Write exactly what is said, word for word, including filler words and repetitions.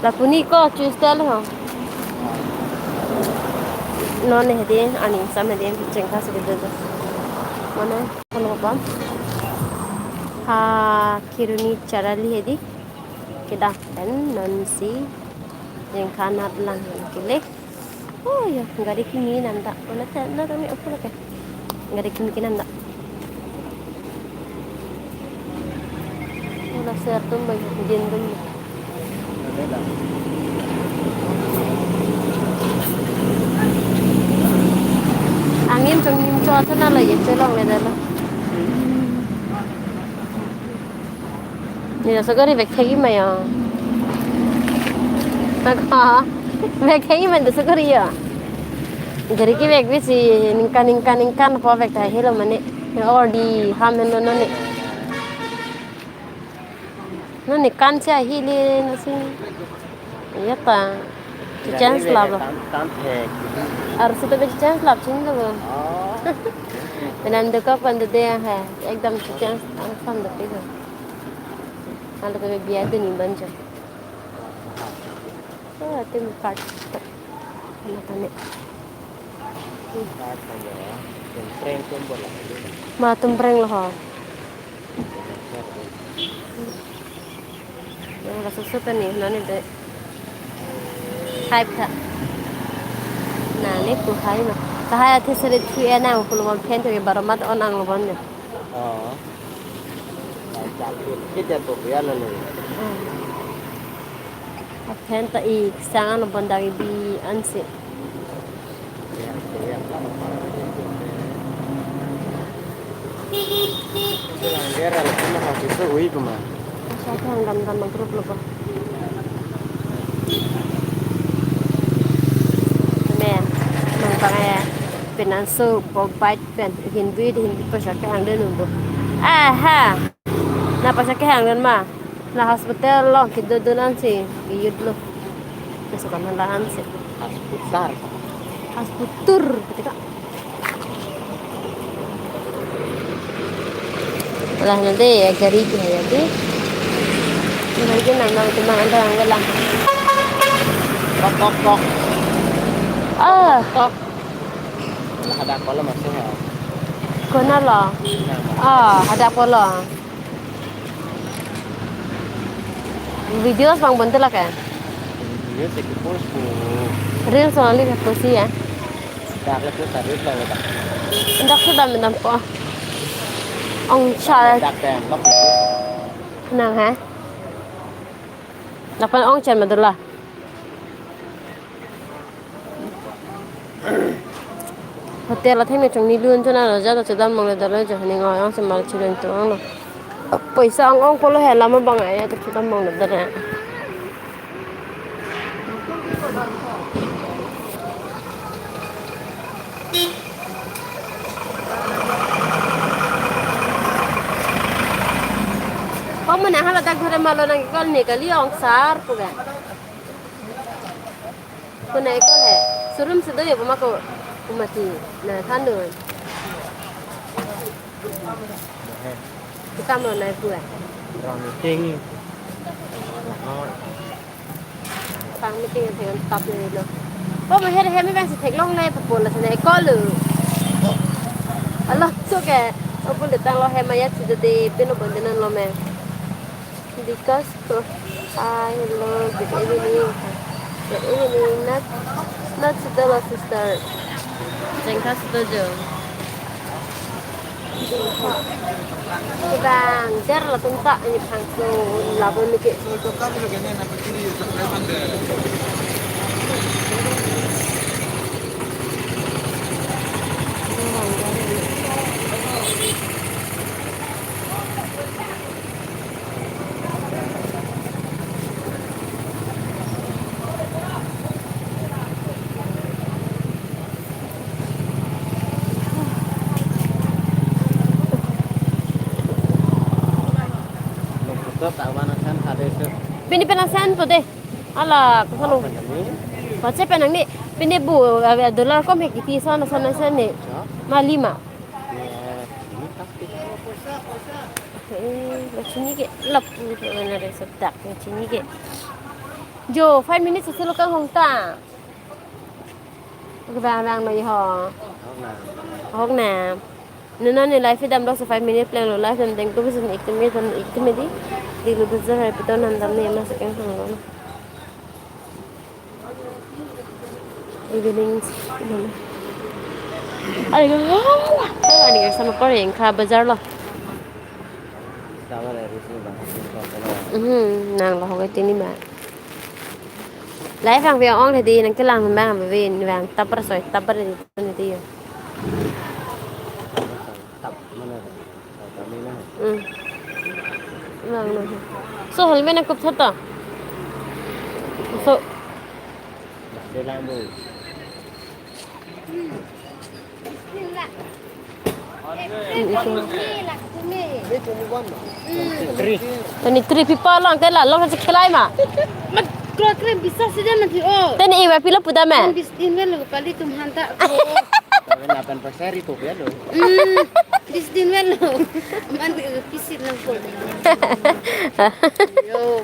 Lapu ni ko choose tel ho. Non ne hedi, ani sam hedi, chengka si kedo do. Mane, kono bam. Ha, Kheroni Charali hedi. Kedam pen non si jengka nat lang kele. Oh ya, gari kimi nanda. Mana ta na kami apa lagi? Gari kimi ke nanda. Wala ser tum bai, din tum. Angin chong nim cho cho na la ye chelong le dalo. Ni laso gari vek thek-i ma ya. Naka, vek thek-i ma laso gari ya. Gari kevek bisi ningkan, ningkan, ningkan po vek ta helo mane. Or di ham helo non ne. Non ne kan cha hile na si. Ya ta. Chance lap lo. Tam, tam thek. Arsi to chance lap ching lo. Oh. Penam do ka pan do de ha. Ekdam chance ang sam do pe lo. Alo to biya do ni banjo. Oh, atum part. Ano tane? Part aja. Tum prank tum bola. Ma tum prank lo ho. Yang kasusut ni, nani de. Hype tha. Nani tu hai ma. Tahai athe seri three na, ang pulungan pen tu baromat on ang lo bon de. Oh. Kita tu biar nani. Hmm. Aphen ta ik sang ano bondak ibi ansi. Langgar ala kuma happy so ui kuma. Sa thang dam dam group lo ko. Men, nang bang ya. Penang so bobait pen hinbi di hinbi pa sa kehang den undo. Aha. Na pasa kehang den ma. Na hospital lo kedo do ansi. Iyut lo. Kesukan na ansi. Hospital. Hospital. Ketika. Lah nanti ya gari ke ya di. Gari ke nang nang cuma ada yang gelang. Tok tok tok. Ah. Tok. Lah ada apa lo masih ya? Kona lo. Ah, ada apa lo? Videos bang bonte lake. Video sih ke post ko. Reels only ke post ya. Dak le tu service lang kita. Dak tu dam dam po. Ong char. Dak tem lok itu. Nang ha? Lapan ong char madula. Hotel atheng ne chongni lun chona lo ja ta chedam mong le dolo jo hini ngoi ong se mal chilen tu ong lo. Paisa ong ong polo he lama bang aya ta chedam mong le dolo. Kamu na hala dak ghore malo nang kal ne kali ong sar puga. Kuna ekol he. Showroom si do ya buma ko umati. Na thandu. Kita mau naik gua. Rang meeting. Pang meeting yang tengah top ni lo. Oh, mahir he mi bang si theklong le papola sana ekol lo. Alo, so ke. Apun datang lo he mayat si do de pino bondenan lo me. Because to, hi, hello, good evening. Good evening, not, not si do lo sister. Jengka si do jo. Bang, der latum ta ini pangso, labu mikir. Pini penang sen po de. Ala, kusalo. Pache penang ni. Pini bu, eh, dollar kom he kiti sana sana sen ni. Ma lima. Eh, lo chini ke, lap, na re sedak, lo chini ke. Jo, five minutes isi lo kanghong ta. Kevang vanglo jo. Ahok na. Non non ne live damlo, so five minutes plenglo, live damtang tu bisa ik minute, ik minute di. Di lu bisa hari piton nam dam ne ma sekian hanglo. Evening. Ari ko. Ari ko sama kore yang kha bazar lo. Sabar ya, Rizky, bang. Mhm, nang lo hoge tini ba. Live vang vang ong tadi nangkelang vang vang vang tapar soi tapar di di yo. Tap, mana? Tap, mana? Hmm. Vang lo. So, helmet nangkup thot to. So. Dia lang, Bu. Twenty-three. Twenty-three people along, te la along si khelai ma. Mat kro krem bisa sida mati o. Te ne iwa pilo puda me. Bis din wel lo pali tum hanta ko. Tapi napan pasari tu ya lo. Hmm. Bis din wel lo. Man kisit lang ko. Yo.